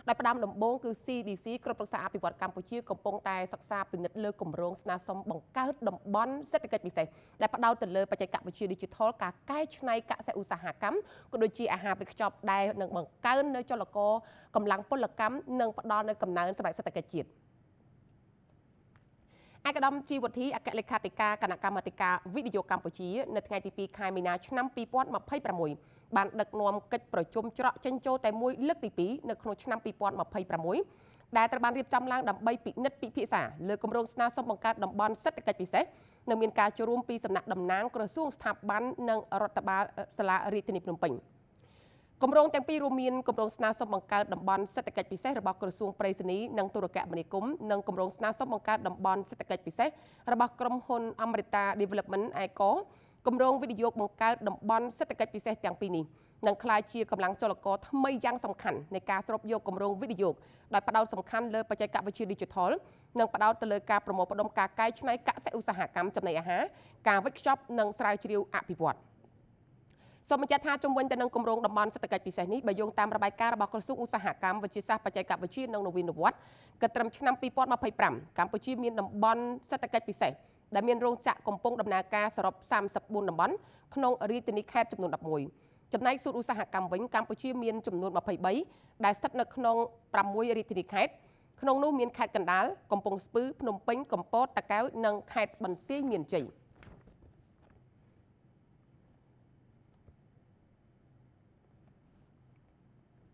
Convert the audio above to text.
ដោយផ្ដើមដំបូងគឺ CDC ក្រុមប្រឹក្សាអភិវឌ្ឍកម្ពុជាកំពុងតែសិក្សាពិនិត្យលើគម្រោងស្នើសុំបង្កើតតំបន់សេដ្ឋកិច្ចពិសេសដែលផ្ដោតទៅលើបច្ចេកវិទ្យា Digital ការកែច្នៃកសិឧស្សាហកម្មក៏ដូចជាអាហារវេចខ្ចប់ដែលនឹងបង្កើននូវចលករកម្លាំងពលកម្មនិងផ្ដល់នូវកំណើនសម្រាប់សេដ្ឋកិច្ចជាតិ។ ឯកឧត្តមជីវុធីអគ្គលេខាធិការគណៈកម្មាធិការវិនិយោគកម្ពុជានៅថ្ងៃទី2ខែមីនាឆ្នាំ2026បានដឹកនាំកិច្ចប្រជុំច្រកចេញចូលតែមួយលើកទី2នៅក្នុងឆ្នាំ2026ដែលត្រូវបានរៀបចំឡើងដើម្បីពិនិត្យពិភាក្សាលើគម្រោងស្នើសុំបង្កើតតំបន់សេដ្ឋកិច្ចពិសេសនិងមានការចូលរួមពីសំណាក់តំណាងក្រសួងស្ថាប័ននិងរដ្ឋបាលសាលារាជធានីភ្នំពេញ។ គម្រោងទាំងពីររួមមានគម្រោងស្នើសុំបង្កើតតំបន់សេដ្ឋកិច្ចពិសេសរបស់ក្រសួងប្រៃសណីនិងទូរគមនាគមន៍និងគម្រោងស្នើសុំបង្កើតតំបន់សេដ្ឋកិច្ចពិសេសរបស់ក្រុមហ៊ុន Amrita Development Eco គម្រោងវិនិយោគបង្កើតតំបន់សេដ្ឋកិច្ចពិសេសទាំងពីរនេះនឹងក្លាយជាកម្លាំងចលករថ្មីយ៉ាងសំខាន់នៃការស្រូបយកគម្រោងវិនិយោគដោយផ្ដោតសំខាន់លើបច្ចេកវិទ្យា Digital និងផ្ដោតទៅលើការប្រមូលផ្ដុំការកែច្នៃកសិឧស្សាហកម្មចំណីអាហារការវេចខ្ចប់និងស្រាវជ្រាវអភិវឌ្ឍ។ សូមបញ្ជាក់ថាជុំវិញទៅនឹងគម្រោងតំបន់សេដ្ឋកិច្ចពិសេសនេះបើយោងតាមរបាយការណ៍របស់ក្រសួងឧស្សាហកម្មវិទ្យាសាស្ត្របច្ចេកវិទ្យានិងនវានុវត្តន៍គិតត្រឹមឆ្នាំ2025កម្ពុជាមានតំបន់សេដ្ឋកិច្ចពិសេសដែលមានរោងចក្រកំពុងដំណើរការសរុប34តំបន់ក្នុងរាជធានីខេត្តចំនួន11ចំណែកសួតឧស្សាហកម្មវិញកម្ពុជាមានចំនួន23ដែលស្ថិតនៅក្នុង6រាជធានីខេត្តក្នុងនោះមានខេត្តកណ្ដាលកំពង់ស្ពឺភ្នំពេញកំពតតាកែវនិងខេត្តបន្ទាយមានជ័យ។